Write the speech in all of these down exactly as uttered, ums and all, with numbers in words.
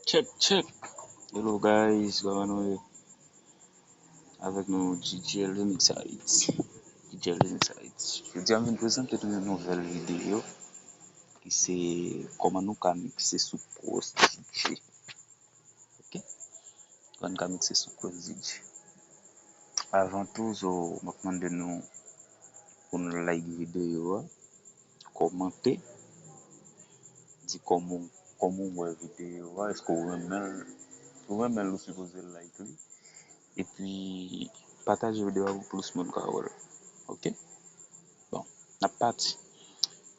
Check, check. Hello guys, kòman nou ye? Avèk nou D J Remix Haiti. D J Remix Haiti. Jodi a m vin prezante nou yon nouvèl videyo ki se kòman nou ka mikse sou Cross D J. Ok? Kòman nou ka mikse sou Cross D J. Avan tou, so, m ap mande nou pou nou like videyo a, kòmante, di kòman, kòman w wè videyo a, èske w renmen l? Si w renmen l, ou sipoze like li. Epi, pataje videyo a pou plis moun ka wè l. Ok? Bon, n ap pati.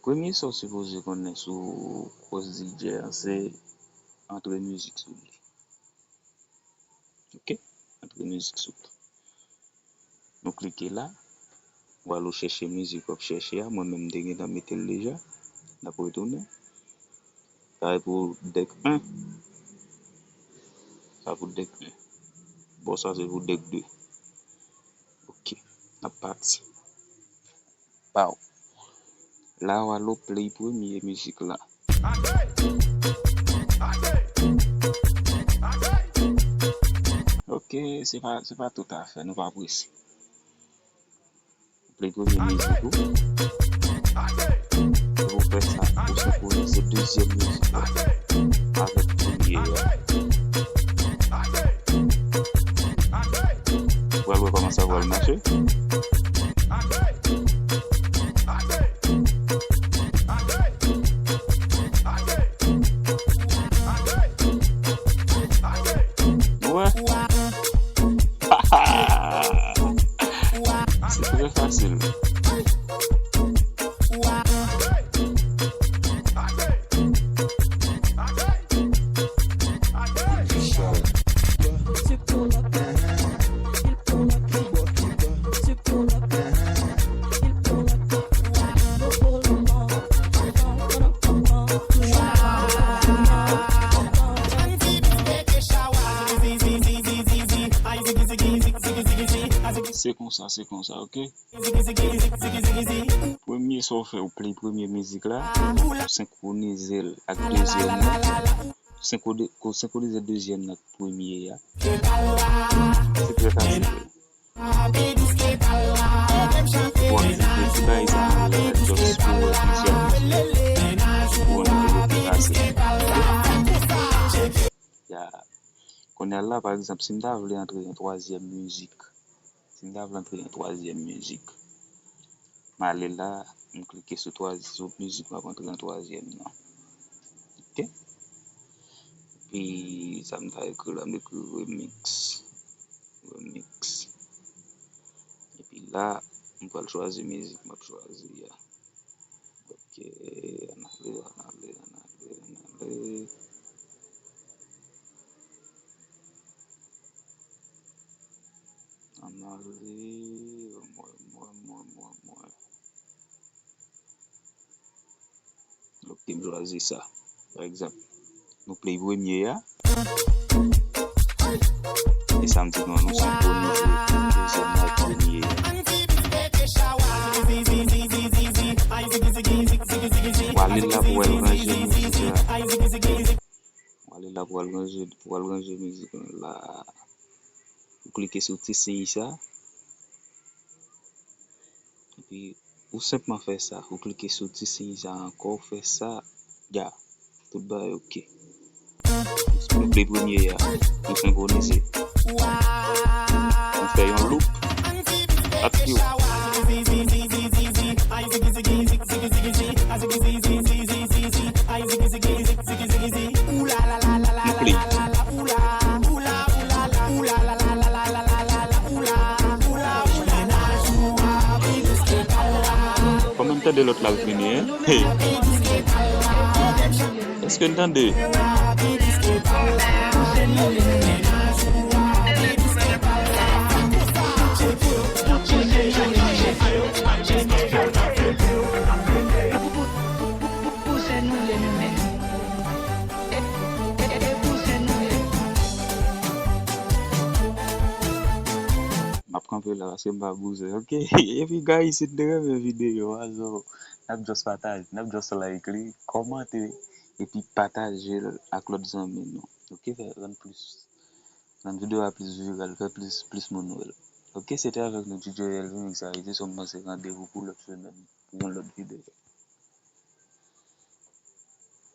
Premye sa w sipoze konnen sou Cross D J a, se antre mizik sou li. Ok? Antre mizik sou li. Nou klike la. W al ou chèche mizik w ap chèche a. Mwen menm, m te gentan mete l deja. N ap retounen. Sa e pou dèk en. Sa pou dèk en. Bon, sa se pou dèk de. Ok. N ap pati. Paw. La, w al ou play premye mizik la. Ok, se pa, se pa tout afè, nou pa prese. Play premye mizik ou. Epi w fè sa, ou senkwonize dezyèm mizik la avèk premye a. Ou pral wè kòman sa pral mache. Ou wè? Se trè fasil. Se konsa, se konsa, ok? Premye sa w fè, ou play premye mizik la, ou senkwonize l ak dezyèm nan. Senkwoni-, ou senkwonize dezyèm nan ak premye a. Se trè fasil. Bon, se ti bagay sa, just pou wè plizyè mizik. Pou wè nou pase. Ya. Kounye a la, pa egzanp, si m ta vle antre yon twazyèm mizik, si m ta vle antre yon twazyèm mizik, m ale la, m klike sou twa-, sou mizik m ap antre an twazyèm nan. Ok? Epi, sa m ta ekri la, m ekri remix. Remix. Epi la, m pral chwazi mizik m ap chwazi a. Ok, ann ale, ann ale, ann ale, ann ale. Ann ale, mwen, mwen, mwen, mwen, mwen. Ok, m chwazi sa. Pa egzanp, nou play premye a. E sa m di nou an, nou senkwonize dezyèm nan ak premye a. W ale la pou w al ranje mizik la. W ale la pou w al ranje, pou w al ranje mizik la. Ou klike sou ti siy sa. Epi, ou senpman fè sa. Ou klike sou ti siy sa ankò, ou fè sa, ya. Tout bagay ok. Nou play premye a, nou senkwonize. Nou fè yon loop. Ak yo. Nou play. Kòman n tande lòt la l vini, en? Hey. Èske n tande? M ap kanpe la paske m pa bouzen, ok? Epi, guys, si n te renmen videyo a, so, n ap just pataje, n ap just like li, kòmante, epi pataje l ak lòt zanmi nou. Ok, fè rann plis rann videyo a plis viral, fè plis plis moun wè l. Ok, se te avèk nou tutorial vini sa ete, so m panse randevou pou lòt semèn pou yon lòt videyo.